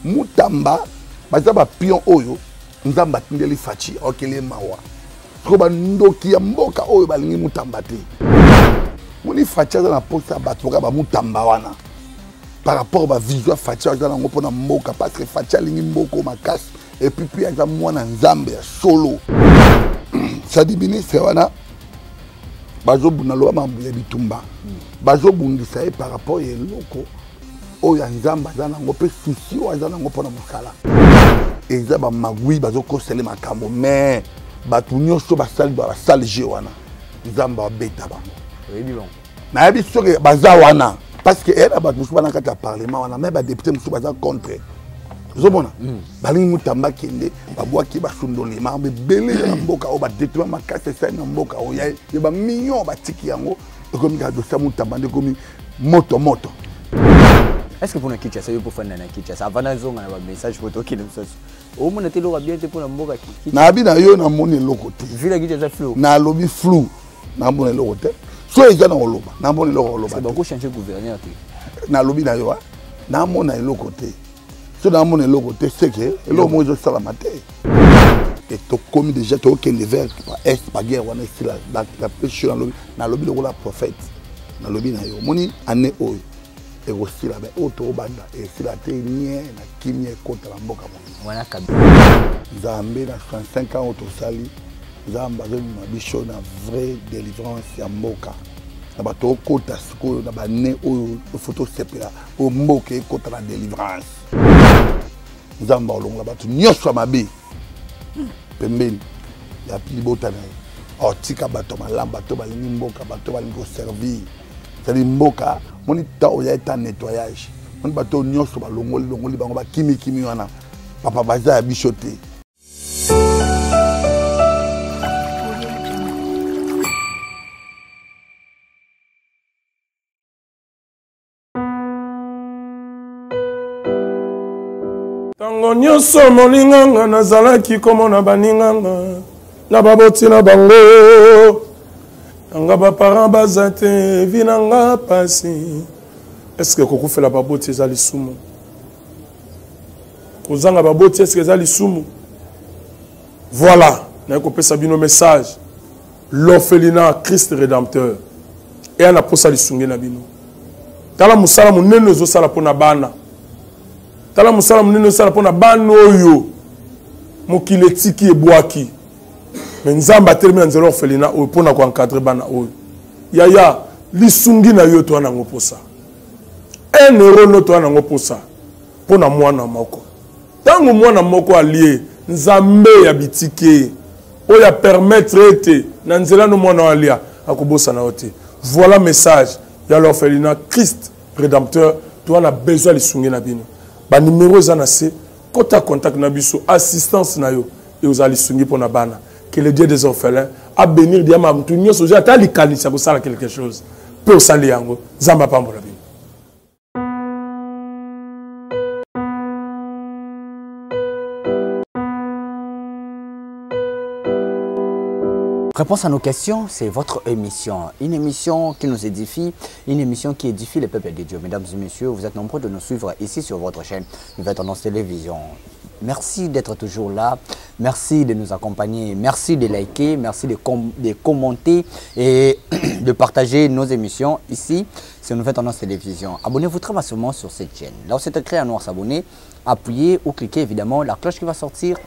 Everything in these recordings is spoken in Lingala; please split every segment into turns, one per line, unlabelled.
Mutamba baza ba pion oyo Nzambe atindeli Fatshi okele mawa. Sikoyo bandoki ya mboka oyo balingi Mutamba te. Moni Fatshi aza na posa bato kaka ba Mutamba wana. Par rapport ba vision ya Fatshi aza nango mpona mboka parce que Fatshi alingi mboka makasi et puis puis aza mwana Nzambe ya solo. Sadi ministre wana bazobunda loba mambo ya bitumba bazobundisa ye par rapport ya eloko oyo ya nzambe aza nango mpe susi oyo aza nango mpo na mosala eza bamagui bazokosele makambo mais bato nyonso basali basali jeu wana nzambe abeta bango nayebi soki baza wana parce que eya na bato mosusu bana kati ya parlement wana me badepute mosusu baza contre ozomona hmm. balingi mutamba akende babwaki basundoli makambo ebele na mboka oyo badetournement makasi esali na mboka oyo ya bamillion batiki yango ekomi kaka dossier mutamba nde ekomi moto moto.
Est ce que pona Kinshasa yo pofanda na Kinshasa avant nazonga na ba message po tokende mosusu omona te eloko bien te pona mboka
nayebi na yo namoni eloko te
ville ya Kinshasa flou
nalobi flou namona eloko te so eza na koloba namona eloko koloba
bako changer gouverneur te
nalobi na yo namona eloko te so namona eloko te seke eloko moko ezosalama te e tokomi déjà tokende vers est baguerre wana esila napesi yo nalobi lokola prophète nalobi na yo omoni année oyo ekosila me oyo tokobanda esila te nie na kimia ekota na mboka
mobimba
nzambe na 65 ans oyo tosali nzambe azobima biso na vraie délivrance ya mboka na bato okota sikoyo na bane oyo fo tosepela oyo mboka ekota na délivrance nzambe alongola bato nyonso ya mabe pembeni ya libota na ye atika bato malamu bato balingi mboka bato balingi koservir cetadi mboka moni ta oya eta nettoyage moni bato nyonso balongoli longoli bango bakimikimi wana papa baza ya biso te.
Ntango nyonso moninganga nazalaki komona baninganga na baboti na bango nanga baparent baza te vi na nga pasi eske kokufela baboti eza lisumu kozanga baboti eske eza lisumu voilà naye kopesa bino message L'orphelinat Christ Redempteur eya na posa lisungi na bino. Tala mosala monene ozosala mpo na bana. Tala mosala monene ozosala mpo na bana oyo mokili etiki ebwaki. Me Nzambe atelemi na nzela orphelinat oyo mpo na koencadre bana oyo. Yaya, lisungi na yo toa nango posa. Un euro no toa nango posa mpo na mwana moko. Ntango mwana moko alie, Nzambe ya bitike oyo a permettre ete na nzela no mwana oyo alia akobosana yo te. Voilà message ya l'orphelinat Christ Redempteur. Toa na besoin lisungi na bino. Ba numero eza na se, kota contact na biso, assistance na yo et ozala lisungi mpo na bana. Que le Dieu des orphelins a bénir diama mutu nyonso ozwi ata likanisi ya kosala quelque chose mpe osali yango. Nzambe apambola bino.
Réponse à nos questions, c'est votre émission. Une émission qui nous édifie, une émission qui édifie le peuple de Dieu. Mesdames et messieurs, vous êtes nombreux de nous suivre ici sur votre chaîne Nouvelle Tendance Télévision. Merci d'être toujours là. Merci de nous accompagner. Merci de liker. Merci de, com de commenter et de partager nos émissions ici sur Nouvelle Tendance Télévision. Abonnez-vous très massivement sur cette chaîne. Là où c'est écrit en noir s'abonner, appuyez ou cliquez évidemment la cloche qui va sortir.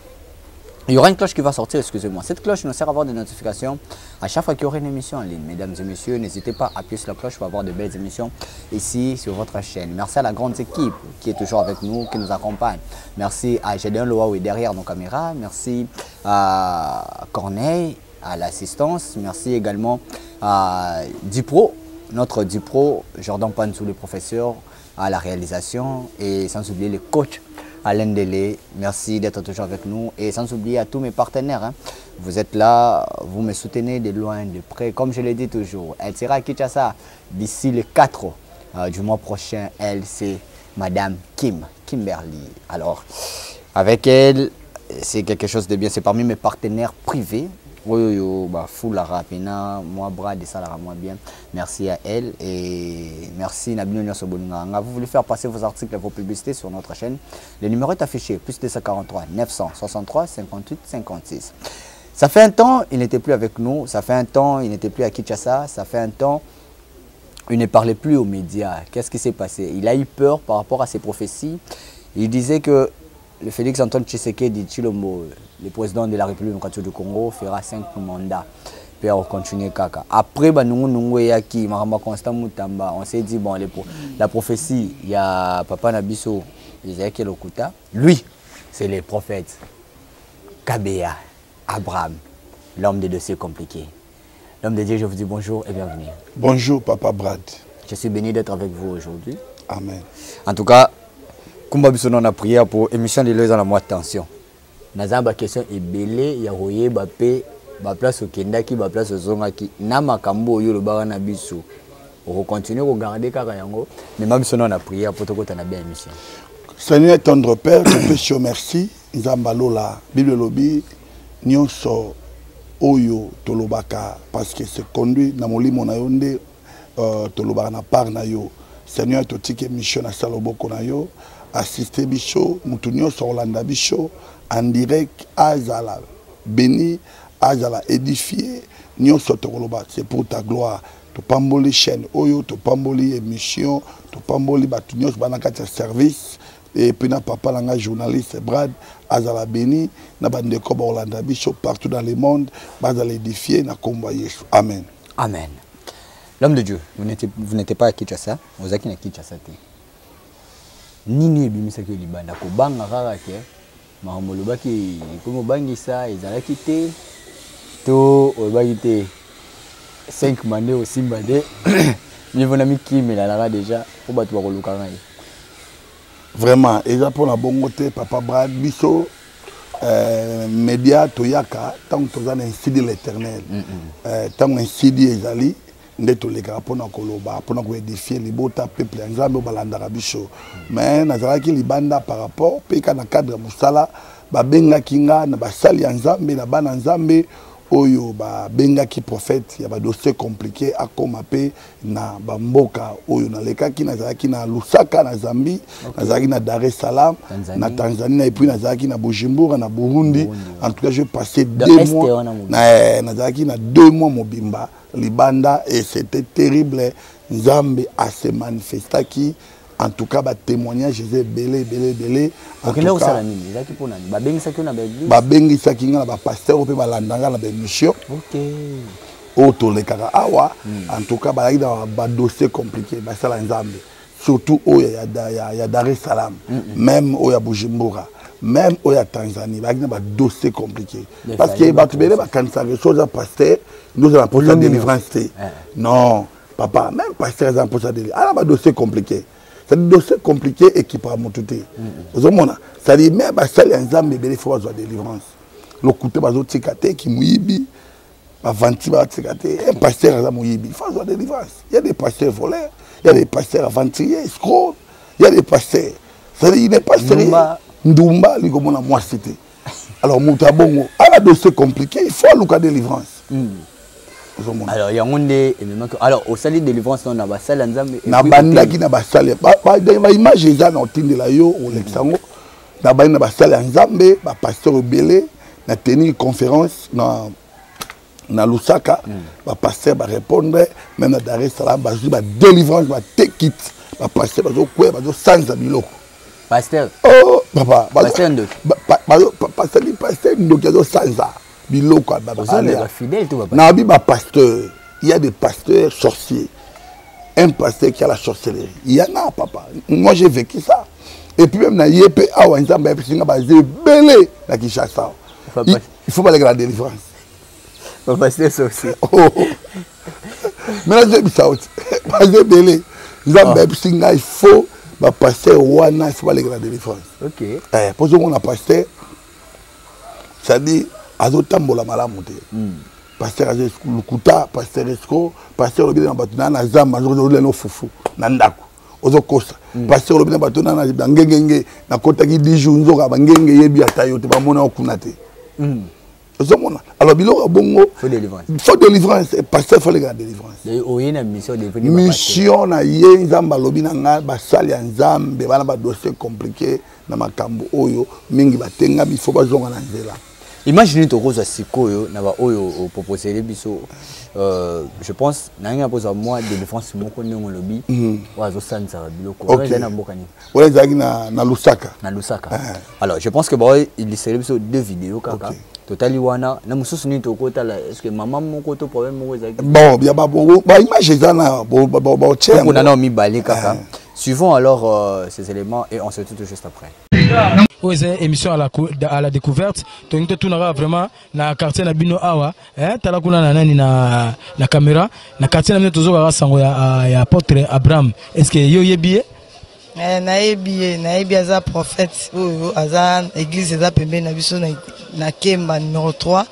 Il y aura une cloche qui va sortir, excusez-moi. Cette cloche nous sert à avoir des notifications à chaque fois qu'il y aura une émission en ligne. Mesdames et messieurs, n'hésitez pas à appuyer sur la cloche pour avoir de belles émissions ici sur votre chaîne. Merci à la grande équipe qui est toujours avec nous, qui nous accompagne. Merci à Gédéon Loaoui derrière nos caméras. Merci à Corneille à l'assistance. Merci également à Dupro, notre Dupro, Jordan Panzou, le professeur à la réalisation et sans oublier le coach Alain Délé. Merci d'être toujours avec nous et sans oublier à tous mes partenaires. Hein. Vous êtes là, vous me soutenez de loin, de près. Comme je l'ai dit toujours, elle sera à Kinshasa d'ici le 4 euh, du mois prochain. Elle, c'est Madame Kim, Kimberly. Alors, avec elle, c'est quelque chose de bien. C'est parmi mes partenaires privés. Oyo yo ba fulaka pena moi Brad esalaka moi bien. Merci à elle et merci na bino nyonso bolingaka nga. Vous voulez faire passer vos articles, vos publicités sur notre chaîne. Le numéro est affiché plus 243 963 58 56. Ça fait un temps, il n'était plus avec nous. Ça fait un temps, il n'était plus à Kinshasa. Ça fait un temps, il ne parlait plus aux médias. Qu'est-ce qui s'est passé Il a eu peur par rapport à ses prophéties. Il disait que le Félix Antoine Tshisekedi Tshilombo, le président de la République démocratique du Congo, fera cinq mandats. Puis on continue kaka. Après, bah, nous, nous, yaki, Maramba Constant Mutamba, on s'est dit, bon, les, la prophétie, il y a Papa na biso, Isaac Lokuta. Lui, c'est le prophète Kabea, Abraham, l'homme des dossiers compliqués. L'homme de Dieu, je vous dis bonjour et bienvenue.
Bonjour, Papa Brad.
Je suis béni d'être avec vous aujourd'hui.
Amen.
En tout cas, kumba biso na prière pour émission de lelo eza na mwa tension naza na baquestion ebele ya koyeba mpe baplace okendaki baplace ozongaki na makambo oyo olobaka na biso okocontinue kogarde kaka yango mema biso nao na prière mpo tokota na bien émission
Seigneur tendre père topesi yo merci nzambe alola bible elobi nyonso oyo tolobaka parce que se conduit na molimo na yo nde euh, tolobaka na part na yo seigneur totiki émission na sa loboko na yo assiste biso moto nyonso akolanda biso en direct azala béni azala édifié nyonso tokoloba c'est pour ta gloire topamboli chaîne oyo topamboli émission topamboli bato nyonso bana kati ya service et puis na papa na nga journaliste brad azala béni na bandeko bakolanda biso partout dans le monde bazala édifié na nkombo ya yesu amen
amen L'homme de Dieu, vous n'étiez, vous n'étiez pas à Kinshasa, ozalaki na Kinshasa te. Nini ebimisaki yo libanda kobanga kaka ke makambo olobaki ekomi obangisa ezalaki te to olobaki te 5 mande osimba te mieux vaut na mikimelalaka déjà mpo bato bakoluka ngai
vraiment eza mpona bongo te papa brad biso euh, média toyaka ntango toza na ainsi dit l'éternel ntango mm -mm. euh, ainsi dit ezali nde tolekaka mpona koloba mpona koedifie libota peuple ya nzambe oyo balandaka biso mais nazalaki libanda par rapport mpe ka na cadre ya mosala babengaki nga na basali ya nzambe na bana nzambe oyo babengaki prophète ya badossier compliqué akoma mpe na bamboka oyo nalekaki nazalaki na lusaka na zambie okay. nazalaki na dar es salaam na tanzanie et puis nazalaki na bujumbura na burundi, burundi en tout cas je passé deux mois eh, nazalaki na deux mois mobimba libanda et c'était terrible nzambe ase manifestaki en tout cas batémoignage eza ebele ebele ebele babengisaki nga na bapasteur oyo mpe balanda nga na baémission oyo tolekaka awa hmm. en tout cas bazalaki na badossier compliqué basala nzambe surtout oyo ya, ya, ya dar es salaam mm -hmm. même oyo ya bujumbura même oyo ya tanzanie bazalaki na badossier compliqué parce que bato ebele bakanisaka so oza pasteur nde oza na mposa délivrance te eh. non papa même pasteur aza mposa deli ala badossier compliqué c'est-à-dire dossier compliqué ekipaka motu te ozomona c'est-à-dire me basali ya nzambe ebele fo bazwa délivrance lokuta bazotika te kimoyibi bavanti batika te un pasteur aza moyibi fo azwa délivrance il y a des pasteurs voleurs il y a des pasteurs aventuriers escrocs il y a des pasteurs c'est-à-dire il n'est pas sérieux ndumba alingi komona mwasi te alors moto ya bongo ala dossier compliqué il faut aluka délivrance mm.
ozomona alors yango nde ememaki alors osali délivrance na basali ya nzambe
nabandaki na basali baimage eza na otindela yo olekisa yango nabandi na basali ya nzambe bapasteur ebele na tenir conférence na na lusaka mm. bapasteur barépondre même na dar es salaam bazwi badélivrance batekite bapasteur bazokwea bazosanza biloko
pasteur
oh papa pasteur ndoki pasteur ndoki azosanza biloko nabi bapasteur il y a des pasteurs sorciers un pasteur qui a la sorcellerie il y en a papa moi j'ai vécu ça et puis même na ye mpe awa nzambe ayebisi nga baza ebele na kinshasa il faut baleka la délivrance
bapasteur sorcier
oh. mais nazoyebisa yo te baza ebele nzambe ayebisi nga il faut bapasteur wana il faut baleka la délivrance mpo ozomona pasteur c'est-à-dire azotambola malamu te hmm. pasteur azo lokuta pasteur escro pasteur olobi na bato na na zamba azolia no fufu na ndako ozokosa hmm. pasteur olobi na bato na na ngengenge nakotaki 10 jours nzoka bangenge yebi ata yo te bamona yo kuna te hmm. Ozomona alors biloko ya bongo, faut délivrance. Pasteur faut aleka na délivrance. Mission na ye, Nzambe alobi na ngai, basali ya Nzambe bana badossier compliqué na makambo oyo mingi batengami, faut bazonga na nzela.
Imagine tokozwa sikoyo na baoyo oproposele biso, je pense na ngai nakozwa mwa délivrance moko ndenge olobi, oyo azosanzaka biloko. Ezali na mboka nini?
Wana ezalaki na Lusaka.
Na Lusaka. Alors je pense que bao illustrele biso deux vidéos kaka. Totali wana na mosusu nini tokotala? Est ce que mama moko to problème moko ezalaki?
Bon, ya baimage eza na baotie.
Kuna nao mibale kaka. Suivons alors ces éléments et on se retrouve tout juste après.
Oyo eza émission à la découverte. Tolingi totunaka vraiment na quartier na bino awa, eh, tala kuna na nani na caméra. Na quartier na bino tozokaka sango ya apôtre Abraham. Est ce que yo oyebi ye?
Eh, nayebi ye, nayebi. Aza prophète oyo aza église eza pembeni na biso na Kemba numéro 3.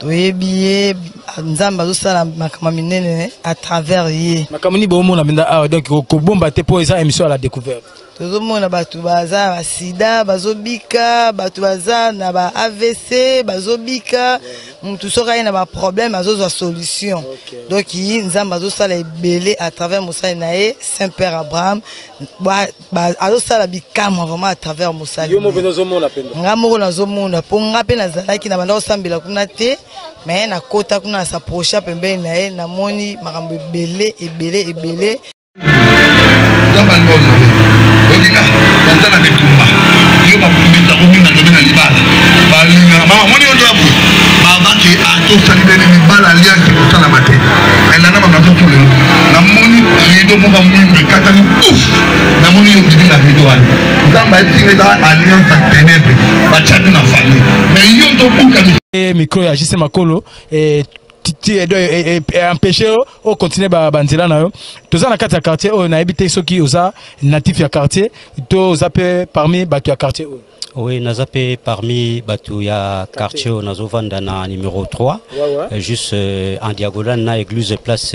Toyebi ye. Nzambe azosala makambo minene à travers ye.
Makambo nini boomona mpenza awa? Donc kobomba te mpo eza émission à la découverte.
Tozomona bato baza na basida bazobika, bato baza na ba AVC bazobika, motu soki aye na baproblème azozwa solution. Donc Nzambe azosala ebele à travers mosali na ye, Saint Père Abraham. Azosala bikamwa vraiment à travers mosali.
Yo moko ozomona mpenza?
Nga moko nazomona, mpo nga mpe nazalaki na banda kosambela kuna te, mais nakota kuna, nas'approcha pembeni na ye, namoni makambo ebele ebele ebele.
Nzambe alingi honore olinga baza na bitumba. Yo babundisa omi na domaine ya libala, balingaka mama moni yo ndoya boye babake atosali bene libala, alliance ekosalama te. Elanda makambo to lelo namoni rideau moko mwindu ekatani, pouf, namoni yo bimi na rideau wana. Nzambe ayebisinga eza alliance ya ténèbre batiaki na famille, mais yo tobuka.
Micro ya JC Makolo empêche yo ocontinue banzela na yo. Toza na kati ya quartier oyo, nayebi te soki oza natif ya quartier to oza mpe parmi bato ya quartier oyo.
Oui, naza mpe parmi bato ya quartier oyo. Nazovanda na numéro 3, ouais. Juste en diagonale na église, place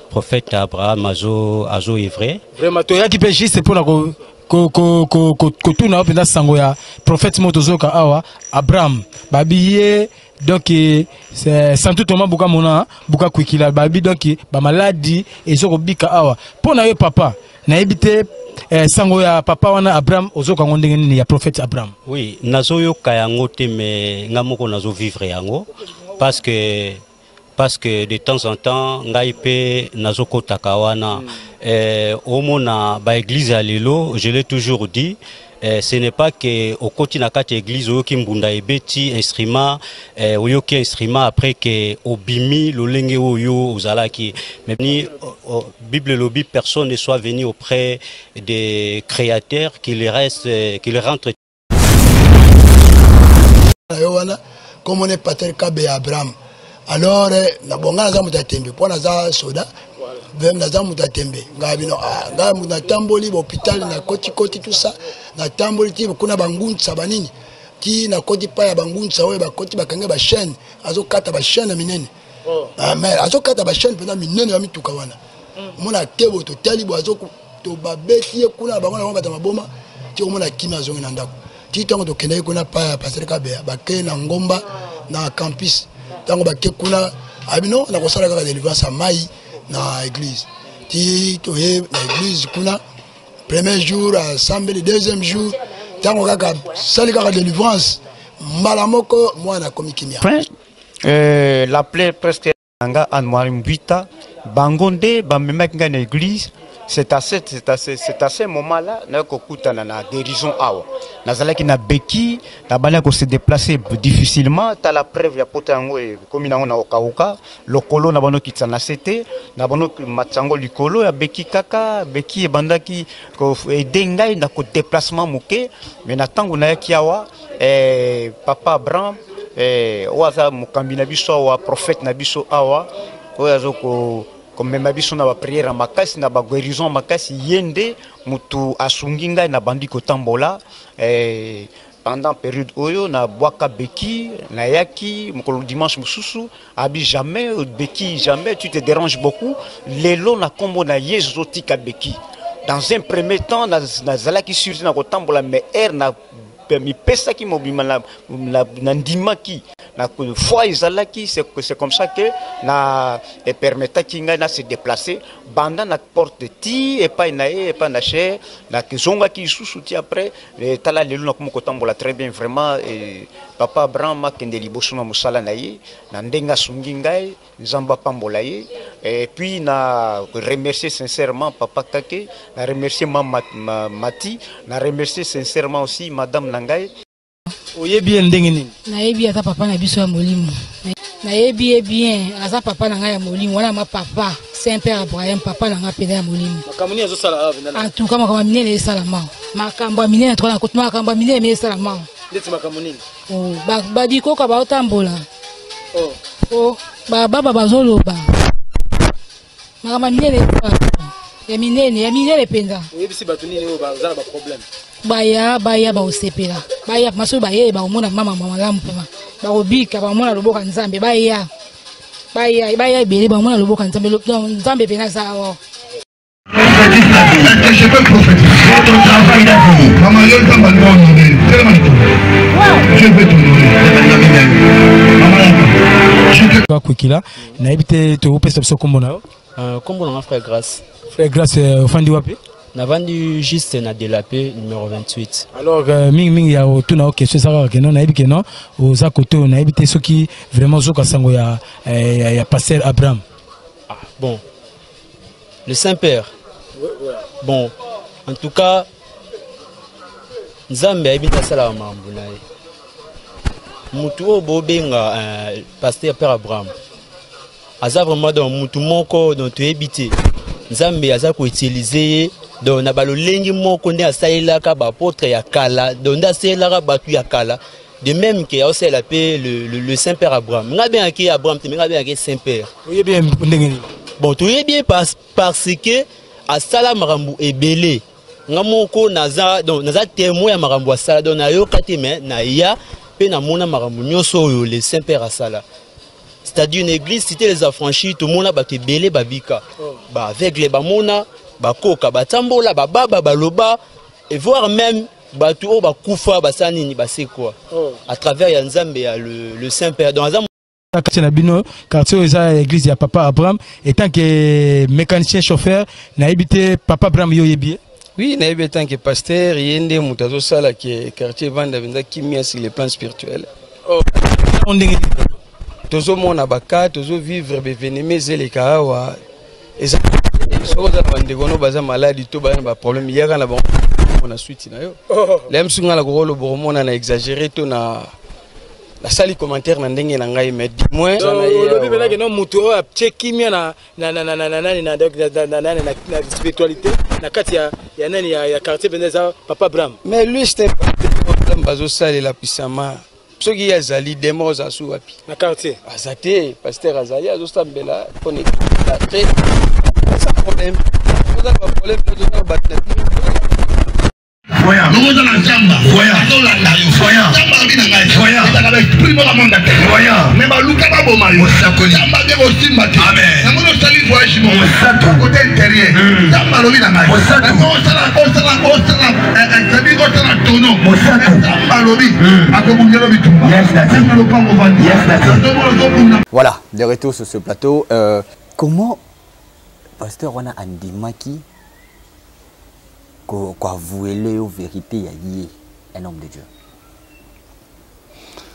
prophète Abraham azo œuvrer.
Vraiment, toyaki mpe juste mpona kotuna yo mpenza sango ya prophète moko tozoyoka awa, Abraham. Babi ye donc santu toma buka mona buka kwikila. Babi donc bamaladi ezokobika awa. Mpo na yo papa, nayebi te, sango ya papa wana Abraham ozoyoka yango ndenge nini, ya prophète Abraham?
Oui, nazoyoka yango te, mais nga moko nazovivre yango, parce que de temps en temps ngai mpe nazokɔtaka wana. Omona baéglise ya lelo, je l'ai toujours dit, ce n'est pas que okoti na kati ya église, oyoki mbunda ebeti instrument, oyoki instrument, après que obimi lolenge oyo ozalaki. Mais ni oh, Bible elobi: personne ne soit venu auprès des créateurs qu'il reste, qu'il rentre.
Na yo wana komona pasteur Kabe ya Abraham. Alors na bonga naza moto ya tembe, mpo naza soda vem, naza moto ya tembe. Ngai bino, ah, ngai moto natamboli bahôpital, nakotikoti tout ça, natamboli ti kuna bangunsa banini, ti nakoti pa ya bangunsa oyo bakoti bakangi bachaîne, azokata bachaîne ya minene. Ah, mais azokata bachaîne mpenza minene ya mituka wana. Omona te boye, totali boye, to babeti ye kuna na bango na bango bato ya maboma, ti omona kimi azongi na ndako. Ti ntango tokendaki kuna pa ya pasteur Kabeya, bakei na ngomba na campus. Ntango bake kuna, abino nakosala kaka délivrance ya mai na église. Ti toye na église kuna, premier jour asambeli, deuxième jour, ntango kaka sali kaka délivrance, mbala moko mwana akomi kimia.
La plaie presque nga Anne-Marie Mbwita, bango nde bamemaki ngai na église. C'est à ce moment là naye kokutana na guérison awa. Nazalaki na beki, nabandaki kose déplacer difficilement. Tala preuve ya pota yango ekomi nango na okauka lokolo na bando kitisa na se te, na bando matisa yango likolo ya beki. Kaka beki ebandaki koaider ngai na kodéplacement moke. Mais na ntango nayaki awa, papa Abraham, oyo aza mokambi na biso awa, prophète na biso awa, oyo aza komema biso na baprière ya makasi, na baguérison ya makasi, ye nde motu asungi ngai na bandi kotambola. Pendant période oyo nabwaka beki, nayaki mokolo dimanche mosusu, abi jamais beki, jamais, tu te déranges beaucoup. Lelo na nkombo na Yesu ozotika beki. Dans un premier temps nazalaki sûr te na kotambola, mais aire na mipesaki mobima na ndimaki. Na foi ezalaki, c'est comme ça que na epermetaki ngai na se déplacer banda na porte ti epai na ye, epai na cher, nazongaki lisusu ti après. Tala lelo nakomi kotambola très bien vraiment. Papa Abraham akende liboso na mosala na ye, na ndenge asungi ngai, Nzambe apambola ye. Et puis na remercier sincèrement papa Kake, na remercier mama Mati, na remercier sincèrement aussi madame na ngai.
Oyebi ye ndenge nini?
Nayebi aza papa na biso ya molimo. Nayebi ye bien, aza papa na ngai ya molimo. Wana ma papa Saint Père Abraham, papa na ngai mpenza ya molimo.
Makambo nini azosala awa mpenza?
En tout cas makambo ya minene esalama. Makambo ya minene toka na kotuma makambo ya minene esalama.
Ndeti makambo nini?
Oh, badikoka baotambola. Oh. Oh, bababa bazoloba. Makambo ya minene esalama. Ya minene, ya minene mpenza.
Oyebisi bato nini oyo baza na ba problème?
Baya, baya bakosepela. Baya maso baye bakomona mama malamu mpenza. Bakobika, bakomona loboko ya Nzambe. Baya. Baya, baya ebele bakomona loboko ya Nzambe. Nzambe mpenza aza awa.
Est-ce que je peux prophétiser? Votre travail d'abord. Maman, yo nzambe alinga honorer. Telema likolo. Dieu veut t'honorer. Maman, je te
Bakwikila, nayebi te tokopesa biso kombo na yo.
Kombo na nga Frère Grâce.
Frère Grâce, ofandi wapi?
Navandi juste na Delapaix numéro 28.
Alors mingi mingi ya otuna yo question eza kaka keno nayebi keno oza kote oyo nayebi te soki vraiment ozoka sango ya, ya, ya pasteur Abraham.
Ah, bon. Le Saint-Père. Ouais, ouais. Bon, en tout cas, Nzambe ayebi nde asalaka makambo na ye. Mutu oyo bobenga pasteur Père Abraham aza vraiment donc mutu moko donc toyebi te. Nzambe aza koutilize ye donc na balolenge moko nde asalelaka ba apôtre ya kala, donc nde asalelaka bato ya kala. De même que aosalela mpe le Saint-Père Abraham. Nga abengaki ye Abraham te, mais nga abengaki ye Saint-Père.
Oyebi ye ndenge nini?
Bon, toyebi ye parce que asala makambo ebele. Nga moko naza, donc naza témoin ya makambo asala, donc nayoka te mais naya mpe namona makambo nyonso oyo le Saint-Père asala. C'est-à-dire une église cité les affranchis, tomona bato ebele babika. Ba aveugle bamona, bakoka, batambola, bababa, baloba, et voire même bato oyo bakufa basala nini basekwa à travers ya Nzambe ya le Saint-Père. Donc aza
quartier na bino, quartier oyo eza église ya papa Abraham. Et tant que mécanicien chauffeur, nayebi te papa Abraham yo oyebi ye?
Oui, nayebi en tant que pasteur, ye nde moto azosala ke quartier evanda mpenza kimia sur le plan spirituel.
Oh, ndenge nini?
Tozomona baka, tozovivre baevenema ezeleka awa. Eza soki oza na bandeko no baza maladi to baza na baproblème, yaka na bango na suite na yo. Lelo mosusu ngai nakoki koloba okomona na exagéré to na nasali commentaire na ndenge na ngai, mais du moins
olobi mpenza ke no moto oyo atie kimia na na na na na na nani na na na na na na spiritualité na kati ya ya nani ya, ya quartier mpenza eza papa Abraham.
Mais lui c'est un pasteur bazosalela puissamment. Soki ye azali demo oza su wapi?
Na quartier.
Aza te, pasteur azali azosambela mpona te. Sans problème. Oza na ba problème, oza na bato na bino.
Longo oza na nzamba, azolanda yo. Nzamba alobi na ngai, ezalaka ba esprit moko amonda te. Mais baluka baboma yo. Nzamba nde kosimba te. Namoni osali voyage moko côté intérieur. Nzamba alobi na ngai, osala osala osala c'est-à-dire osala tono. Nzamba alobi akobundela bitumba. Nzamba lopango vandi. Azomona ozobunda.
Voilà, de retour sur ce plateau. Comment pasteur wana andimaki koavouer yo vérité ya ye, un homme de Dieu?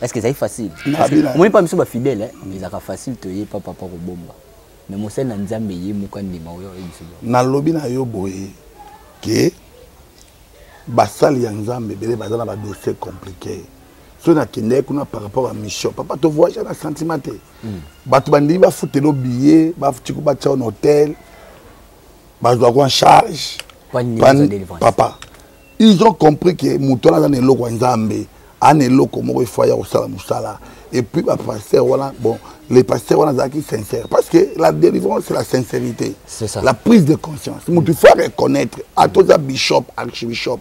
Est-ce que c'est facile? Moi pas monsieur ba fidèle, hein, mais c'est facile te ye papa papa kobomba. Mais mosali na Nzambe ye moko andima oyo oyebi biso.
Nalobi na yo boye ke basali ya Nzambe ebele baza na ba dossier compliqué. Soki nakendaki kuna par rapport à mission, papa to voyage na sentiment te. Bato bandimi bafutela billet, batiku batia na hôtel, bazwaka en charge. Papa, ils ont compris que moto wana aza na eloko ya Nzambe, ana eloko moko efo ya kosala mosala. Et puis ba pasteur wana, bon, les pasteurs wana azalaki sincère, parce que la délivrance c'est la sincérité,
c'est ça,
la prise de conscience. Moto il faut reconnaître, à toi bishop, archbishop,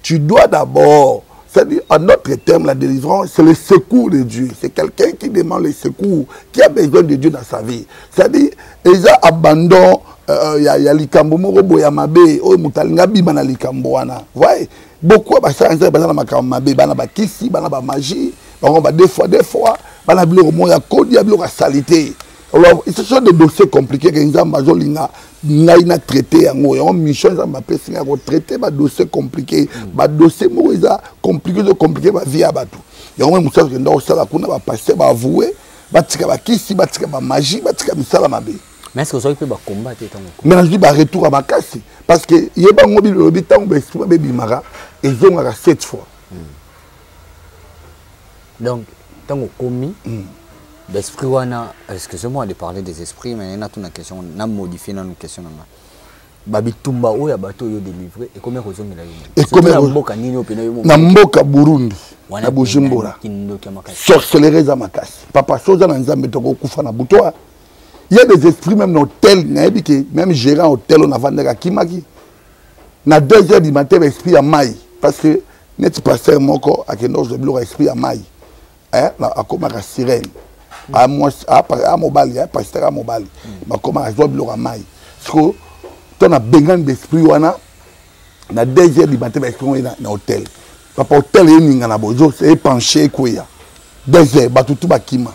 tu dois d'abord, c'est-à-dire, en notre terme, la délivrance, c'est le secours de Dieu. C'est quelqu'un qui demande le secours, qui a besoin de Dieu dans sa vie. C'est-à-dire, eza abandon, ya, ya likambo moko boye ya mabe, oyo moto alinga bima na likambo wana. Voyez, beaucoup basala nzambe baza na makambo mabe, bana ba kisi, bana ba magie, bango ba deux fois, deux fois. Bana biloko moko ya kodi ya biloko ya salite. Alors, ce sont des dossiers compliqués que Nzambe azolinga ngai na traité yango. Yango mission Nzambe apesi ngai ko traiter ba dossiers compliqués. Ba dossiers moko eza compliqué, ezo compliqué ba vie ya bato. Yango mpe mosusu akenda kosala kuna ba pasteur ba avouer, batika ba kisi, batika ba magie, batika misala mabe.
Mais est-ce que ozwaki mpe ba combat te ntango?
Mais nazwi ba retour ya makasi parce que yeba yango Bible elobi ntango ba esprit mabe ebimaka ezongaka 7 fois.
Donc ntango okomi baesprit wana, excusez-moi de parler des esprits, mais natuna question, na modifier nanu question na nga. Babitumba oyo ya bato oyo délivre ekomi kozongela yo
Ekomi
na mboka nini oyo pena yo?
Na mboka Burundi,
Wana
na Bujumbura.
Kindoki ya makasi.
Sorcellerie eza makasi papa. So oza na Nzambe, tokokufa na butu. Il y a des esprits même na hôtel. Nayebi ke même gérant hôtel oyo navandaki akimaki na 2 heures du matin, baesprit ya mai, parce que neti pasteur moko akende kozwa biloko ya esprit ya mai, akomaka sirène, a mobali, pasteur a mobali, bakomaka azwa biloko ya mai. Siko to na bengani baesprit wana na 2 heures du matin, baesprit oyo na hôtel papa, hôtel eningana boye, epenche, ekweya 2 heures, bato tu bakima,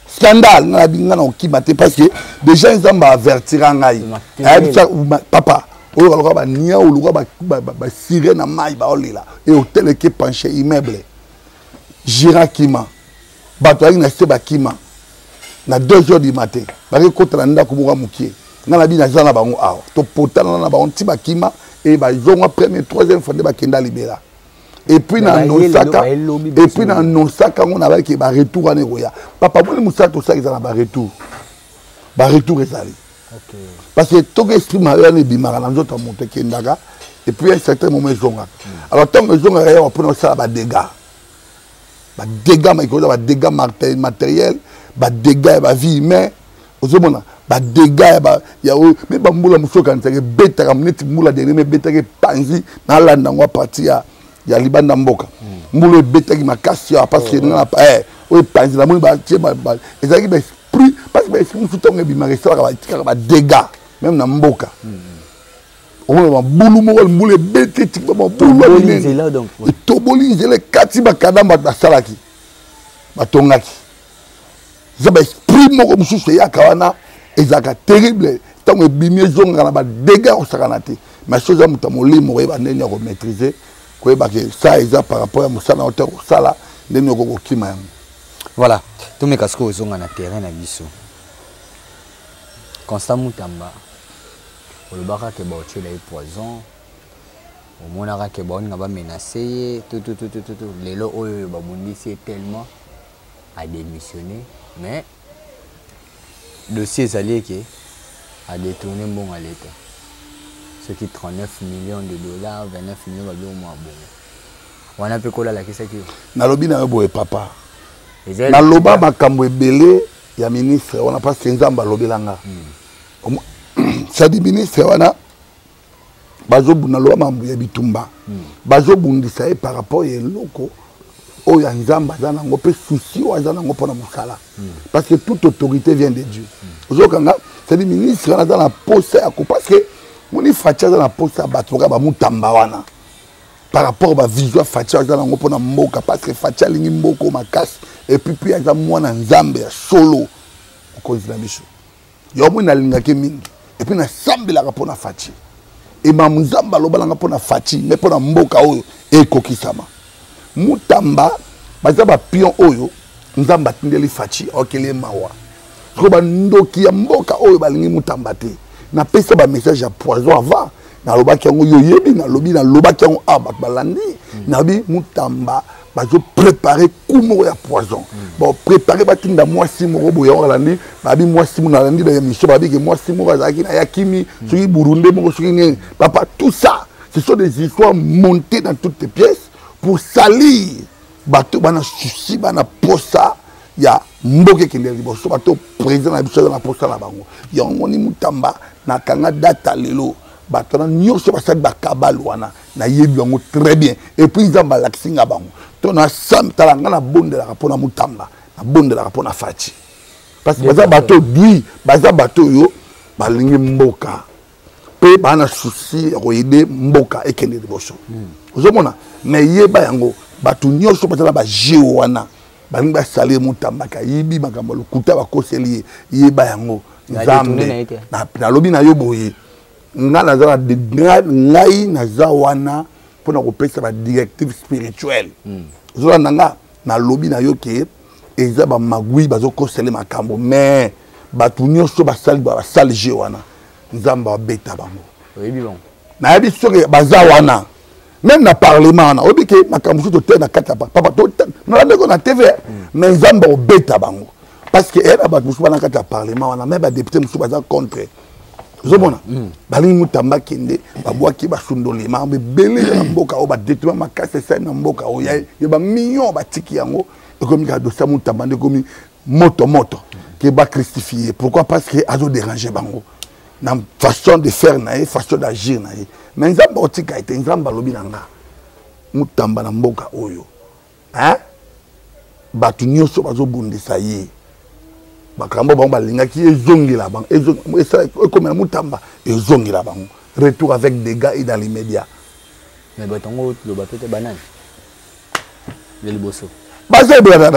scandale. Nga nabi nga na okima te parce que déjà Nzambe avertira ngai, ayebisa papa oyo kaloka baniau loka basirene na mai baolela e hôtel eke penche, immeuble gira kima, bato ayaki na se bakima na 2 heures du matin, bake kota na ndako moko ya mokie. Nga na bi naza na bango awa, topotana na bango nti bakima e bazongwa premier, troisième fois nde bakenda libela. Et puis na annoncaka, et puis na annoncaka yango, nabaki baretour wana ekoya. Papa, moni mosala tosala eza na baretour, baretour ezali parce que toki esprit mabe wana ebimaka na nzoto ya moto, ekendaka et puis un certain moment ezongaka. Alors ntango ezongaka, yawa mpona osala badégâts, badégâts ekoza badégâts matériel, badégâts ya bavie humain. Ozomona badégâts ya oyo me bambula mosusu okanisaka ebetaka neti mbula dernier me ebetaki epanzi, nalanda yango a partir ya libanda mboka. Mbula ebetaki makasi awa parce que nga oyo epanzi, namoni batie ezalaki baesprit, parce que baesprit mosusu ntango ebimaka esalaka, etikaka badégâts même na mboka. Omona mabulu moko, mbula ebeti, etika mabulu minene, etoboli nzela, ekati bakadam bato basalaki, batongaki. Eza baesprit moko mosusu eyaka wana, ezalaka terrible. Ntango ebimi, ezongaka na badégâts kosakana te. Mais so eza moto ya molimo, koyeba ndenge ya komaîtrise, koyeba ke sa eza par rapport ya mosala na yo te, kosala ndenge okoki kokima yango.
Voilà, tomeka sikoyo ozonga na terrain na biso. Constant Mutamba, olobaka ke baotiela ye poison, omonaka ke baoninga bamenace ye tututututu. Lelo oyo babundisi ye tellement adémissionné, mais dossier ezali eke adétourné mbongo ya leta, soki 39 millions de dollars, 29 millions, babiloko mwa bongo wana mpe kolalakisaki yo.
Nalobi na yo boye papa, naloba makambo ebele ya ministre wana parce que Nzambe alobelanga. Sadi ministre wana bazobunda, loba makambo ya bitumba, bazobundisa ye par rapport ya eloko oyo ya Nzambe aza nango mpe souci oyo aza nango mpona mosala, parce que toute autorité vient de Dieu. Ozokanga, c'est-à-dire ministre wana aza na posa ya ko, parce que moni Fatshi aza na posa ya bato kaka bamutamba wana par rapport bavision ya Fatshi aza nango mpona mboka, parce que Fatshi alingi mboka makasi et puis mpe aza mwana Nzambe ya solo, mokonzi na biso. Yo moi nalingaki mingi et puis nasambelaka mpona Fatshi. Emamu Nzambe alobalanga mpona Fatshi me mpona mboka oyo ekokisama. Mutamba baza bapion oyo Nzambe atindeli Fatshi, aokeli ye mawa. Sikoyo bandoki ya mboka oyo balingi Mutamba te. Napesa bamessage ya poison avant, nalobaki yango, yo oyebi, nalobi, nalobaki yango awa, bato balandi. Nalobi Mutamba bazoprépare coup moko ya poison, baprépare batinda mwasi moko boye. Yango alandi, babi mwasi moko, nalandi na émission, babi ke mwasi moko azalaki na ya kimi, soki burundais moko, soki nini. Papa, tout ça ce sont des histoires montées dans toutes les pièces pour salir bato bana souci, bana posa ya mboka ekende liboso, bato président na biso aza na posa na bango. Yango ni Mutamba nakanga data lelo, bato wana nyonso basali bakabale wana, nayebi yango très bien. Et puis Nzambe alakisi nga bango to na sam. Tala, nga nabondelaka mpona Mutamba, nabondelaka mpona Fatshi, parce que baza bato dui, baza bato oyo balingi mboka mpe baa na souci ya koyede mboka ekende liboso. Ozomona, mais yeba yango, bato nyonso baza na bajeu wana. Balingi basalir Mutamba kayibi makambo ya lokuta bakoseli ye. Yeba yango. Nzambe nalobi na yo boye. Nga naza ngai naza wana mpona kopesa ba directive spirituelle. Ozolanda nga nalobi na yo ke eza ba magui bazokosele makambo mais bato nyonso basali basali jeu wana Nzambe abeta bango.
Oyebi bango?
Nayebi soki baza wana même na parlement wana oyebi ke makambo mosusu totele na kati ya papa nalandeko na tv mais Nzambe obeta bango parce que eya na bato mosusu bana kati ya parlement wana mais badepute mosusu baza contre ozomona balingi Mutamba akende babwaki basundoli makambo ebele na mboka oyo badetournement makasi esali na mboka oyo ya bamillion batiki yango ekomi kaka dossier Mutamba nde ekomi moto moto ke bachrustifie. Pourquoi? Parce que azoderange bango na façon de faire na ye, façon d'agir na ye. Mais Nzambe akotika ete Nzambe alobi na nga Mutamba na mboka oyo hein? Bato nyonso bazobundisa ye makambo bango balingaki ezongela bango ekomela Mutamba ezongela bango retour avec dégâts et dans l'immédiat.
Mais bato yango loba pe te banani ya liboso
baza ebele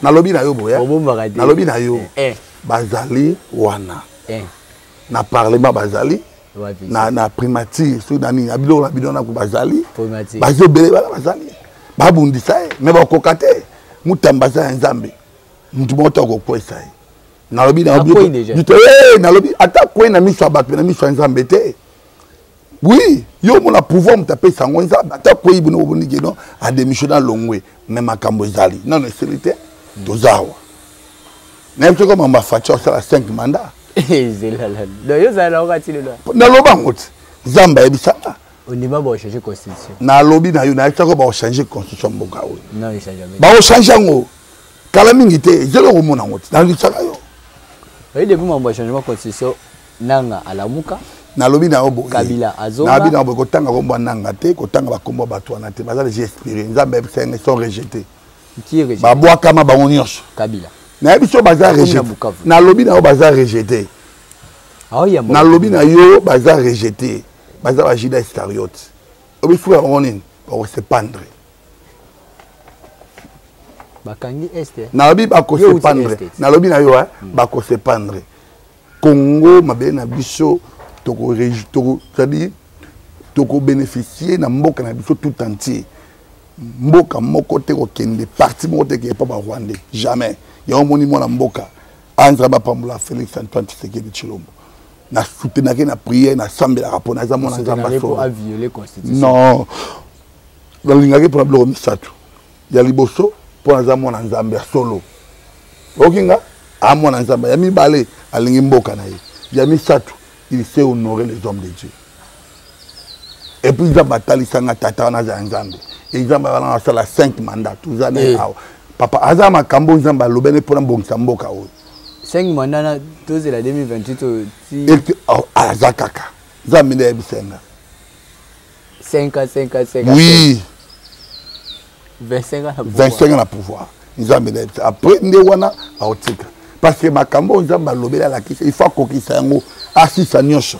nalobi na yo boye, nalobi na yo bazali wana na parlement, bazali na primature soki na nini na biloko na bino nako bazali baza ebele bana bazali babundisa ye me bakoka te. Mutamba aza ya Nzambe, mutu moko te akokwesa ye. Nalobi nalobi ata kwei na miso ya bato, na miso ya Nzambe te. Oui, yo omona pouvoir moto apesa yango Nzambe. Ata kwei bino boboniki no adémissionne alongwe, mais makambo ezali nano esili te. Toza awa nayebi soki mamba Fatshi osala 5 mandat. Naloba yango te, Nzambe ayebisanga.
Ondima baochange constitution?
Nalobi na yo, nayebisaka baochange constitution mboka oyo, baochange yango kala mingi te, ezali okomona yango te, nalobisaka yo.
Oye depuis mambo ya changement constitution, Nanga alamuka.
Nalobi na yo boye,
Kabila azonga.
Nalobi na yo boye, kotanga kombo ya Nanga te, kotanga bakombo ya bato wana te, baza déjà expiré. Nzambe ayebisa yango, sont rejetés, babwakama bango nyonso.
Kabila
nayebi so baza rejeté. Nalobi na yo baza rejeté, nalobi na yo baza rejeté, baza ba Judas Iscariote. Obi suka bango nini? Bakose pendre.
Bakangi este.
Nalobi bakose pendre, nalobi na yo bakose pendre. Congo mabele na biso, toko c'est-à-dire tokobénéficie na mboka na biso tout entier. Mboka moko te kokende parti moko te keye pa barwandais, jamais. Yango moni mwana mboka Nzambe apambola Félix Antoine Tshisekedi Tshilombo, nasoutenaki na prière, nasambelaka mpo naza mwana Nzambe. Non, nalingaki mpona biloko misato. Ya liboso, mpo naza mwana Nzambe ya solo, oyoki nga a mwana Nzambe. Ya mibale, alingi mboka na ye. Ya misato, il sait honorer les hommes de Dieu. Et puis Nzambe atalisanga tata wana aza ya Nzambe. E Nzambe wana asala 5 mandat, toza na ye awa papa aza makambo Nzambe alobene mpona mbongisa mboka oyo.
5 mandat na tozela 2028
ti aza kaka Nzambe nde ayebisa nga.
5 ans, 5 ans, 5 ans.
Oui.
25 ans na pouvoir.
25 ans na pouvoir. Nzambe nde ayebisa après nde wana aotika parce que makambo oyo Nzambe alobeli alakisa, il faut akokisa yango, asisa nyonso.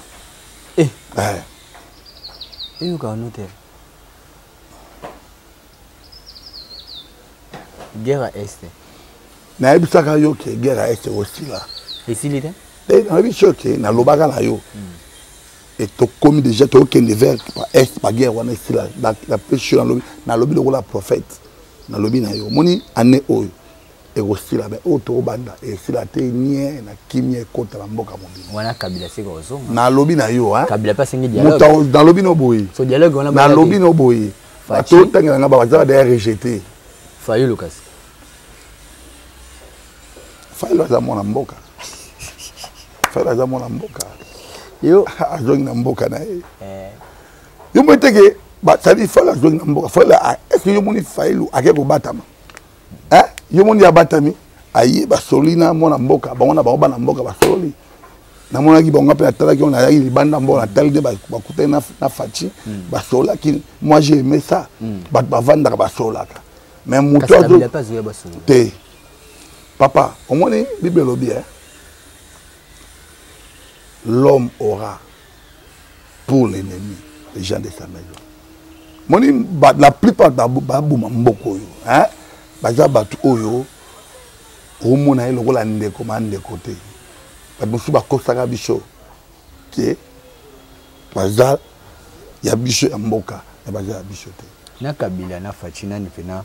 Eyokaka no te guerre ya este.
Nayebisaka yo ke guerre ya este ekosila.
Esili te.
Nayebi so ke nalobaka na yo e tokomi déjà tokende vers est, baguerre wana esila. Napesi yo, nalobi, nalobi lokola prophète, nalobi na yo omoni année oyo ekosila, me oyo tokobanda esila te nie na kimia ekota na mboka mobimba.
Wana Kabila seka ozonga.
Nalobi na yo.
Kabila mpe asengi dialogue.
Nalobi no boye.
So dialogue wana.
Nalobi no boye, bato otangela nga baza deya rejeté.
Fayulu kasi.
Fayulu aza mwana mboka, Fayulu aza mwana mboka.
Yo
azongi na mboka na ye. Yo moi teke c'est-à-dire Fayulu azongi na mboka. Fayulu, est ce que yo moni Fayulu ake kobatama? Yo moni abatami, aye basoli na mwana mboka bango na bango bana mboka basololi. Namonaki bango mpe natalaki yango, nazalaki libanda mboka, natali nde bakutani na Fatshi, basololaki. Moi j'ai aimé ça. Bato bavandaka basololaka, mais moto azo te papa omoni Bible elobi l'homme aura pour l'ennemi les gens de sa maison. Moni la plupart baboma mboka oyo. Baza bato oyo omona ye lokola ndeko ma ndeko te. Bato mosusu bakosaka biso ke baza ya biso ya mboka, me baza ya biso te.
Na Kabila na Fatshi nani pena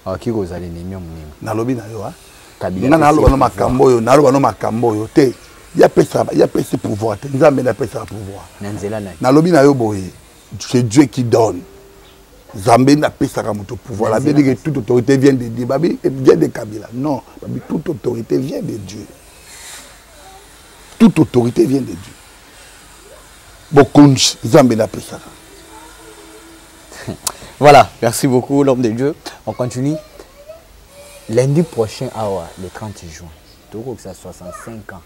akoki kozala ennemi ya moninga?
Nalobi na yo, nga naloba no makambo oyo, naloba no makambo oyo te. Ya pesi pouvoir te, Nzambe nde apesaka pouvoir.
Na nzela nani?
Nalobi na yo boye, c'est Dieu qui donne. Nzambe nde apesaka moto pouvoir. La Bible dit que toute autorité vient de Dieu. Babi vient de Kabila. Non, babi toute autorité vient de Dieu. Toute autorité vient de Dieu. Bokonzi Nzambe nde apesaka.
Voilà, merci beaucoup l'homme de Dieu. On continue. Lundi prochain, awa, le 30 juin, tokokisa 65 ans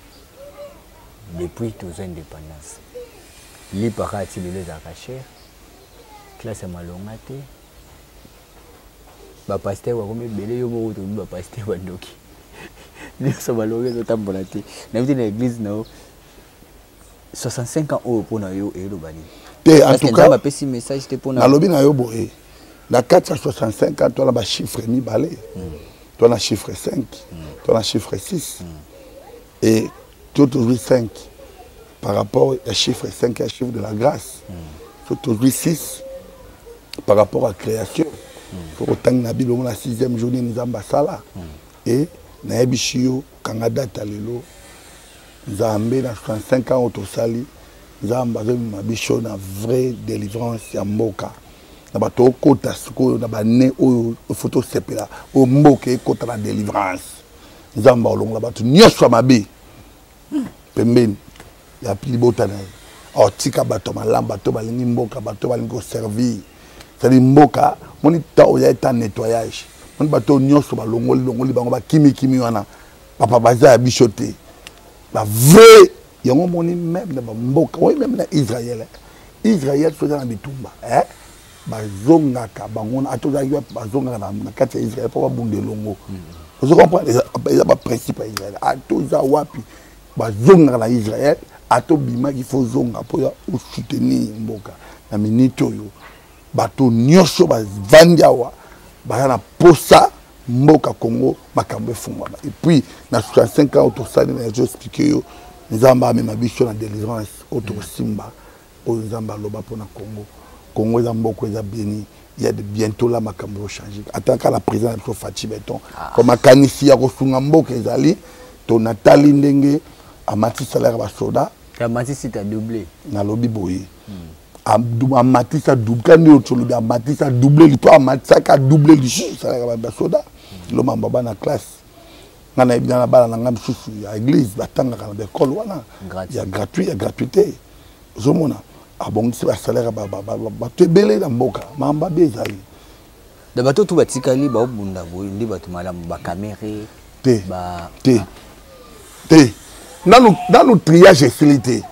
depuis tozwa indépendance. Lipa kaka ti lelo ezalaka cher, classe ya malonga te, bapasteur bakomi ebele, yo moko tobi bapasteur bandoki nyonso malonga ezotambola te. Nayebi te na église na yo 65 ans oyo mpo na yo eloba nini?
Te, en tout cas
apesi message te mpona
nalobi na yo boye, na kati ya 65 ans towana bachiffre mibale, towana chiffre 5, towana chiffre 6, et to tozwi 5 par rapport ya chiffre 5 ya chiffre de la grâce, to tozwi 6 par rapport à création. Soki otangi na Bible, omona 6e journée Nzambe asala. E nayebisi yo, kanga date ya lelo, Nzambe na 65 ans oyo tosali, Nzambe azomema biso na vraie délivrance ya mboka. Na bato okota sikoyo na bane oyo ifo tosepela, oyo mboka ekota na délivrance. Nzambe akolongola bato nyonso ya mabe pembeni ya libota na ye, aotika bato ya malamu, bato balingi mboka, bato balingi koservir. C'est-à-dire mboka moni ta oyo ya eta nettoyage, moni bato nyonso balongoli longoli bango, bakimikimi wana, papa baza ya biso te, bavrai yango. Moni meme na bamboka oyo, meme na Israel, Israel so eza na bitumba, bazongaka bango ata ozalaki wapi, bazongaka na kati ya Israel mpo babunda elongo. Ozo comprendre? Eza baprincipe ya Israel. Ata oza wapi, bazongaka na Israel. Ata obimaki, fo ozonga mpo ya osoutenir mboka. Na minute oyo, bato nyonso bavandi awa baza na posa mboka Congo makambo efungwama. Et puis na 65 ans oyo tosali, na ezo explike yo, Nzambe amema biso na délivrance oyo tokosimba oyo Nzambe aloba mpona Congo. Congo eza mboka eza béni. Il y a de bientôt là makambo ochange, ata kaka président na biso Fatshi Béton, ko makanisi ya kosunga mboka ezali. To natali ndenge amati salaire ya basoda.
Amatisi ta double.
Nalobi boye, amatisa double kandi oyo tolobi, amatisa double mpo amatisaka double lisusu salaire ya basoda. Lomamba bana classe, ngai nayebi na bana na ngai mosusu ya église batangaka na baekole wana ya gratuit, ya gratuité. Ozomona abongisi basalaire bato ebele na mboka, mamba be ezali.
Da bato tu batikali baobunda boye nde bato malamu, bakamere?
Te, te, te, nanu nanu triage esili te,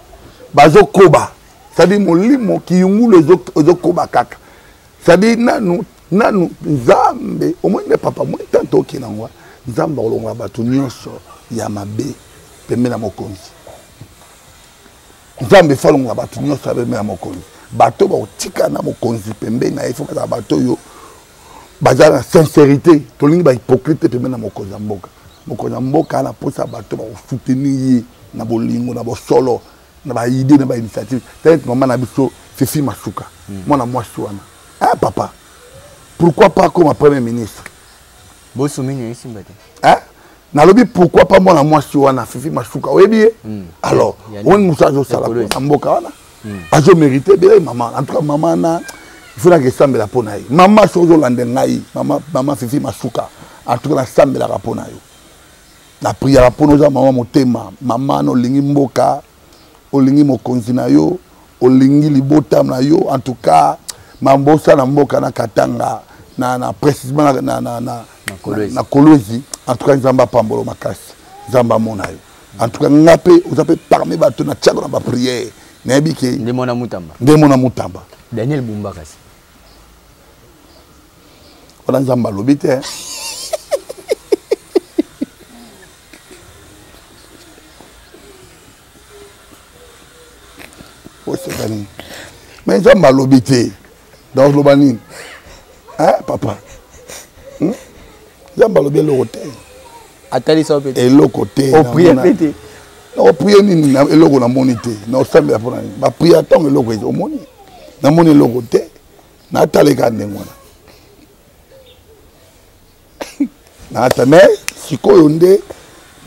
bazokoba. C'est-à-dire molimo kiyungulu ezokoba kaka. C'est-à-dire nanu nanu Nzambe omoni nde papa omoni tante okende yango, Nzambe akolongola bato nyonso ya mabe pembe na mokonzi. Nzambe efo alongola bato nyonso ya pembe na mokonzi. Bato bakotika na mokonzi pembeni na ye, fo bazala bato oyo baza na sincérité. Tolingi bahypocrite te pembeni na mokonzi ya mboka. Mokonzi ya mboka na mposa bato bakosoutenir ye na bolingo, na bosolo, na baide, na bainitiative. Peut-être mama na biso Fifi Masuka, mwana mwasi wana, ah papa, pourquoi pas comme premier ministre?
Bosomini esimba te.
Hein? Nalobi pourquoi pas mwana mwasi wana Fifi Masuka, oyebi ye? Alors omoni mosu azosala na mboka wana, azomérite ebele mama. En tout cas mama na il faut naka esambela mpo na ye. Mama, soki ozolanda ngai, mama, mama Fifi Masuka, en tout cas nasambelaka mpo na yo, napriaka mpo na oza mama motema, mama na olingi mboka, olingi mokonzi na yo, olingi libota na yo. En tout cas mambo osala na mboka na Katanga, na précisément na Kolwezi, en tout cas Nzambe apambolo makasi, Nzambe amona yo. En tout cas nga mpe oza mpe parmi bato na tiako na baprière, nayebi ke
nde mwana Mutamba.
Nde mwana Mutamba.
Daniel Bumba kasi?
Wana Nzambe alobi te. Oseka nini? Mais Nzambe alobi te, donc loba nini? Hein, papa? Nzambe alobi eloko te.
Atalisa yo pe.
Eloko te.
Oprier pe te.
Nakoprier nini eloko namoni te. Naosambela mpo na nini? Baprier ntango eloko eza omoni. Namoni eloko te. Nataleka ndenge wana. Nata mais sikoyo nde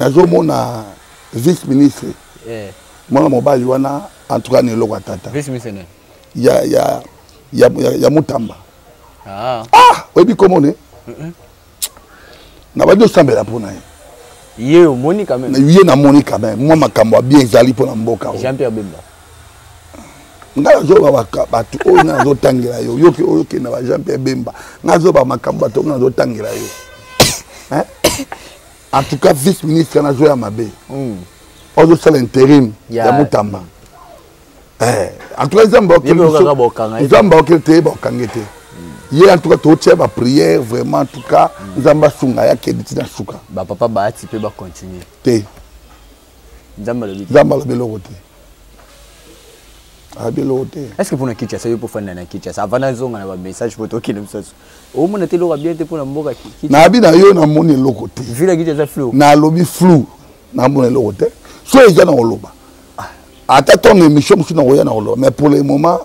nazomona vice ministre.
Eh.
Mwana mobali wana en tout cas ni eloko ya tata.
Vice ministre nani?
Ya ya ya ya, ya Mutamba.
Ah.
Ah, oyebi kombo ne? Na bandi osambela mpo na ye.
Ye omoni quand même.
Ye namoni quand même. Mwa makambo ya bien ezali mpo na mboka oyo.
Jean-Pierre Bemba.
Ngai nazoba bato oyo ngai nazotangela yo yoki oyo okenda ba Jean Pierre Bemba. Ngai nazoba makambo bato oyo ngai nazotangela yo. Hein? En tout cas vice ministre nazoya mabe. Ozosala intérim ya Mutamba. Eh, en tout cas nzambe nzambe akokeli te bakokange te ye. En tout cas totia baprière vraiment. En tout cas nzambe asunga ye akende ntina suka.
Bapapa baati mpe bacontinue
te.
Nzambe alobi.
Nzambe alobi eloko te, alobi eloko te.
Est ce que mpona Kinshasa, yo mpo ofanda na Kinshasa, avant nazonga na bamessage mpo tokende mosusu, omona te eloko ya bien te mpona mboka?
Nayebi na yo, namoni eloko te.
Ville ya Kinshasa flou.
Nalobi flou, namona eloko te. So eza na koloba ata ntongo émission mosusu nakoya na koloba, mais pour le moment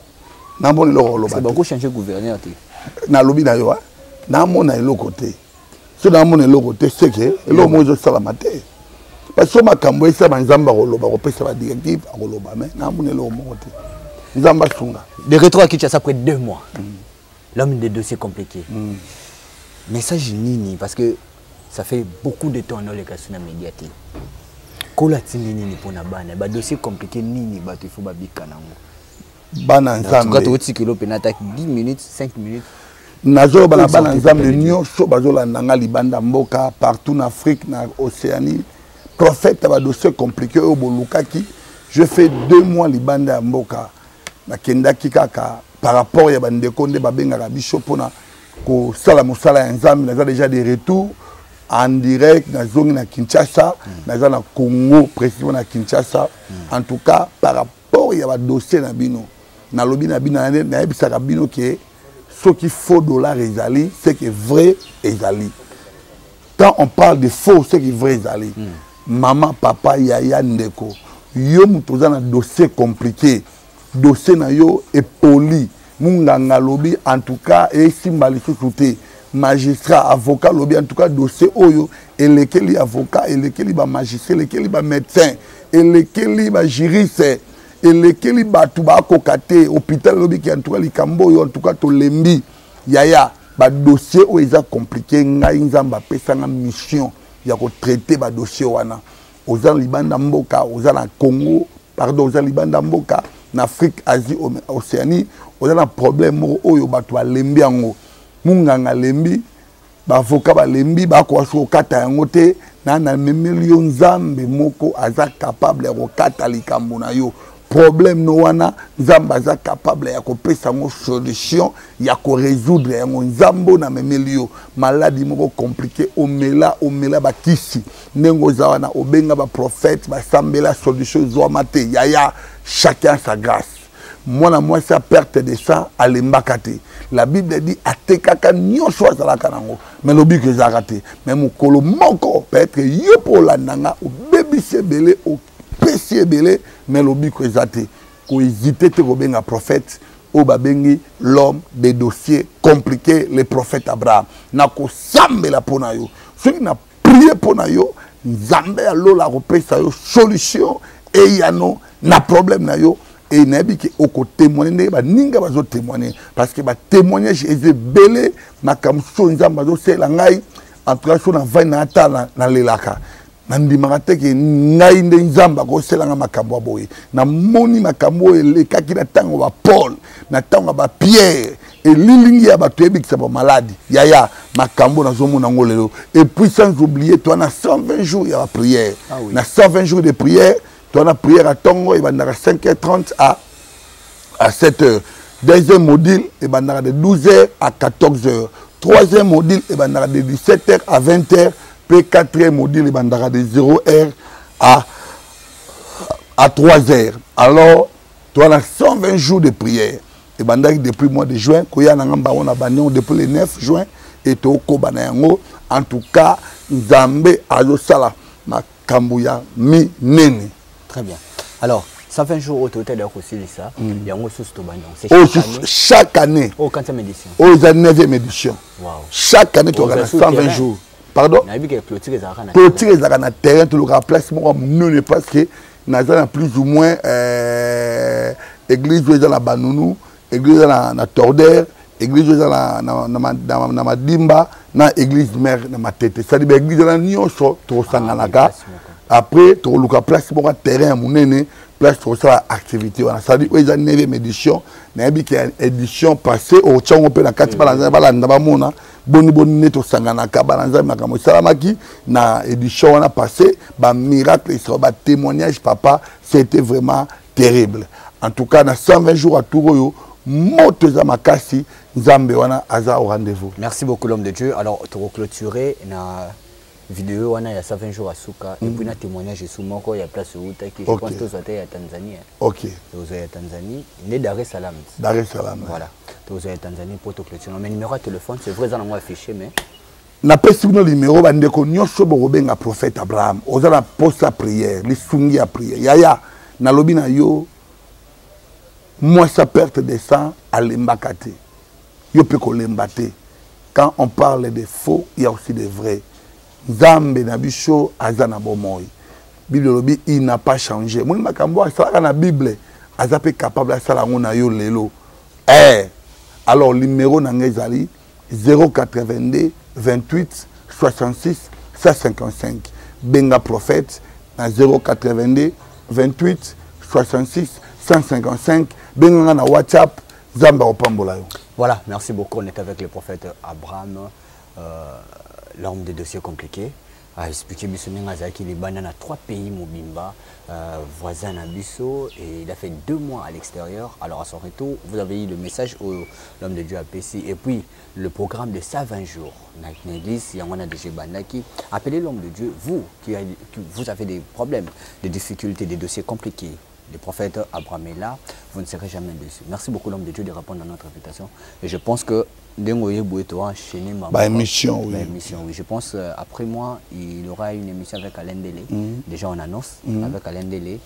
namona eloko koloba.
Bakochange gouverneur te.
Nalobi na yo, namona eloko te. So namona eloko te, seke eloko moko ezosalama te, parce que so makambo esalama, Nzambe akoloba, akopesa badirective, akoloba. Mais namona eloko moko te. Nzambe asunga.
De retour à Kinshasa après 2 mois, l'homme des dossiers compliqués, message nini? Parce que ça fait beaucoup de temps noleka so na média te. Kola atindi nini mpona bana badossier compliqué? Nini bato ifo babika nango?
Bana Nzambe.
Tokotikelo mpena ata 10 minutes, 5 minutes.
Nazoloba na bana Nzambe nyonso bazolanda nga libanda mboka, partout na Afrique, na Océanie. Prophète ya badossier compliqué oyo bolukaki, je fais 2 mois libanda ya mboka. Nakendaki kaka par rapport ya bandeko nde babengaka biso mpona kosala mosala ya Nzambe. Naza déjà de retour en direct, nazongi na Kinshasa. Naza na Congo, précisément na Kinshasa. En tout cas par rapport ya badossier na bino, nalobi na bino, nayebisaka bino ke soki faux dollar ezali, c'est que vrai ezali. Quand on parle de faux, c'est que vrai ezali. Mama, papa, yaya, ndeko, yo moto oza na dossier compliqué, dossier na yo epoli, munganga alobi en tout cas esimba lisusu te, magistrat, avocat alobi en tout cas dossier oyo elekeli avocat, elekeli bamagistrat, elekeli bamédecin, elekeli bajuriste, elekeli bato bakoka te, hôpital elobi ke en tout cas likambo oyo en tout cas tolembi. Yaya, badossier oyo eza compliqué, ngai Nzambe apesanga mission ya kotraite badossier wana. Oza libanda mboka, oza na Congo, pardon, oza libanda mboka, na Afrique, Asie, Océanie, oza na problème moko oyo bato balembi yango, munganga alembi, baavocat balembi, bakoka soki kokata yango te, na namemeli yo Nzambe moko aza capable ya kokata likambo na yo. Problème no wana, Nzambe aza capable ya kopesa yango solution, ya korésoudre yango. Nzambe oyo namemeli yo, maladi moko compliqué, omela omela bakisi ndenge oza wana, obenga baprophète, basambela, solution ezwama te. Yaya, chacun sa grâce. Mwana mwasi ya perte de sang alembaka te. La Bible dit atekaka nyonso azalaka nango, mais lobiko ezalaka te. Mais mokolo moko, peut-être yo mpo olanda nga, obebisi ebele, opesi ebele, mais lobiko eza te, kohésite te kobenga prophète oyo babengi l'homme des dossiers compliqués, le prophète Abraham. Nakosambela mpo na yo. Soki na prie mpo na yo, Nzambe ya lola akopesa yo solution, eyano na problème na yo. E nayebi ke okotémoigne ndenge baninga bazotémoigne, parce que batémoignage eza ebele. Makambo mosusu oyo Nzambe azosalela ngai, en tout cas so navandi na ata nalelaka, nandimaka te ke ngai nde Nzambe akoselanga makambo ya boye. Namoni makambo oyo elekaki na ntango ba Paul, na ntango ya bapierre, elilingi ya bato eyebikisa bamaladi. Yaya, makambo nazomona yango lelo. Et puis sans oublier, toa na 120 jours ya baprière. Ah oui. Na 120 jours de prière, toa na prière ya ntongo ebandaka 5h30 à 7h. Deuxième module ebandaka de 12h à 14h. Troisième module ebandaka de 17h à 20h. Mpe quatrième module ebandaka de 0h à 3h. Alors toa na 120 jours de prière, ebandaki depuis mois de juin. Koya na nga mbango na baniongo depuis le 9 juin. E tokoba na yango. En tout cas, Nzambe azosala makambo ya minene.
Très bien. Alors, 120 jours au total ya kosilisa mm. yango susu tobandi
yango chaque année
oh, 4e édition
oyo eza 9e édition
wow.
Chaque année tozalaka na 120 jours. Pardon,
clôture
ezalaka na terrain. Tolukaka place moko ya monene parce que naza na plus ou moins église oyo eza na Banunu, église eza na Torder, église oyo eza na Madimba, na église mare na Matete. C'est-à-dire baéglise wana nyonso tokosanganaka. Après tokoluka place moko ya terrain ya monene, place tokosala activité wana. C'est-à-dire oyo eza 9e édition. Nayebi ke édition passé okotya yango mpe na kati, balanda balanda bamona boni boni nde tosanganaka bana Nzambe, makambo esalamaki na édition wana passé, bamiracle esala, batémoignage, papa, c'était vraiment terrible. En tout cas, na 120 jours à tour oyo, moto eza makasi. Nzambe wana aza au rendez-vous.
Merci beaucoup, l'homme de Dieu. Alors tokoclôturer na vidéo wana ya 120 jours à suka et puis na témoignage esu moko ya place outaki, je pense tozwa te ya Tanzanie. Tozwa ya Tanzanie nde Dar es Salaam.
Dar es Salaam.
Voilà, tozwa ya Tanzanie po toclôturer. Mais numéro ya téléphone, c'est vrai, eza nango affiché, mais
Napesi bino numéro. Bandeko nyonso bokobenga prophète Abraham, oza na posa prière, lisungi ya prière, yaya, nalobi na yo, mwasi ya perte de sang alembaka te, yo mpe kolemba te. Quand on parle de faux, il y a aussi de vrai. Nzambe na biso aza na bomoi. Bible elobi il n'a pas changé. Moni makambo asalaka na Bible, aza mpe capable asala yango na yo lelo. Alors numéro na ngai ezali 082 28 66 155. Benga prophète na 082 28 66 155. Benga nga na WhatsApp. Nzambe akopambola yo.
Voilà, merci beaucoup. On est avec le prophète Abraham, l'homme des dossiers compliqués. A expliqué biso ndenge azalaki libanda na trois pays mobimba, voisin na biso, et il a fait 2 mois à l'extérieur. Alors à son retour, vous avez eu le message où l'homme de Dieu a apesi et puis le programme de 120 jours na église yango wana déjà ebandaki. Appelez l'homme de Dieu, vous qui vous avez des problèmes, des difficultés, des dossiers compliqués. Le prophète Abraham est là, vous ne serez jamais déçus. Merci beaucoup, l'homme de Dieu, de répondre à notre invitation. Et je pense que ndenge oyebi boye enchaîner ma
Ba émission, oui.
Ba émission, oui. Je pense après moi, il y aura une émission avec Alain Délé. Déjà on annonce avec Alain Délé.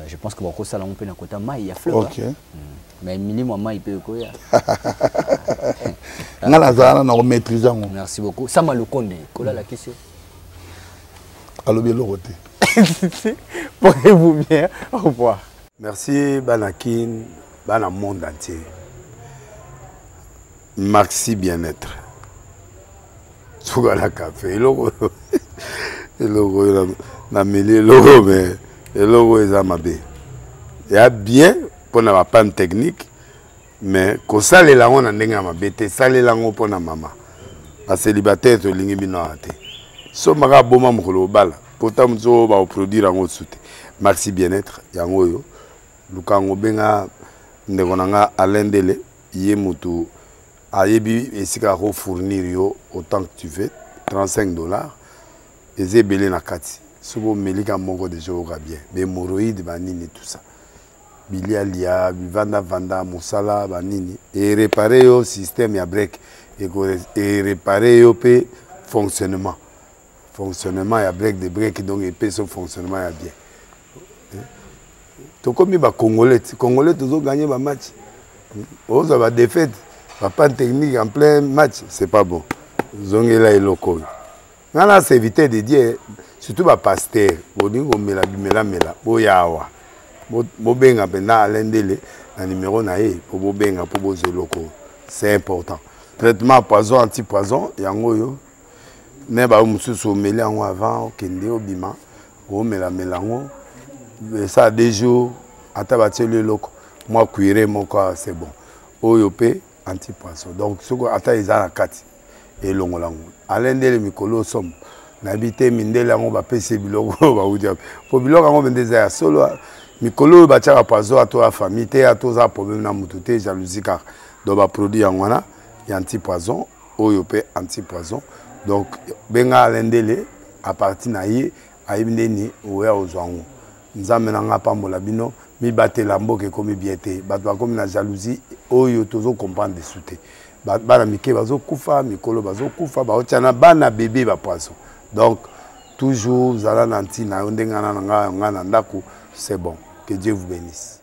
Je pense que beaucoup ça on peut na kota mai ya fleuve. Mais minimum mai peut quoi.
Nga nazala na komaîtrise yango.
Merci beaucoup. Sama Lukonde, kola la question.
Alobi eloko te.
Portez-vous bien. Au revoir.
Merci bana Kin, bana monde entier. Maxi bien-être. Suka na café eloko eloko oyo nameli eloko, mais eloko oyo eza mabe ya bien mpona bapanne technique, mais kosalela yango na ndenge ya mabe te. Salela yango mpona mama bacélibataire, tolingi bino awa te. Sombaka aboma mokolo obala pota mosusu oyo bakoproduire yango su te. Maxi bien-être yango oyo, luka yango, benga ndeko na nga Alain Ndele, ye motu ayebi esika akofournir yo autant que tu veux. 35 $ eza ebele na kati. Soki omelika moko déjà, oyoka bien. Bahémorroïde, banini, tout ça, bilialia, bivandavanda, mosala banini, erépare yo système ya break, erépare yo mpe fonctionnement ya break de break. Donc epesi yo fonctionnement ya bien. Tokomi bacongolais ti congolais, tozoganye bamatch, ozwa badéfaite, bapanne technique en plein match, c'est pas bon. Zongela eloko oyo. Nga na serviteur de Dieu, surtout bapasteur, bolingi komela bimelamela, boya awa, bobenga mpenza Alain Ndele na numero na ye mpo bobenga mpo bozwa eloko oyo, c'est important. Traitement poison, anti poison yango oyo. Me bayo mosusu omeli yango avant okende obima, omelamela yango esala 2 jours, ata batieli eloko mwa cuire moko, c'est bon. Oyo mpe anti poison, donc soki ata eza na kati, elongola yango. Alain Ndele mikolo osomo nayebi te mindele yango bapesi biloko oyo bauti wapi, po biloko yango mpenza eza ya solo. Mikolo oyo batiaka poison, ato ya famille te, ato oza problème na motu te, jalousie kaka. Donc baproduit yango wana ya anti poison, oyo mpe anti poison. Donc benga Alain Ndele, à partir na ye ayebi ndeni oya ozwa yango. Nzambe na nga apambola bino. Mibatela, mboka ekomi bien te, bato bakomi na jalousie oyo tozocomprendre desu te. Bana mike bazokufa, mikolo bazokufa, baotia na bana bebe bapoison. Donc toujours zala na ntina yo ndenge na nga na ndako, c'est bon. Que Dieu vous bénisse.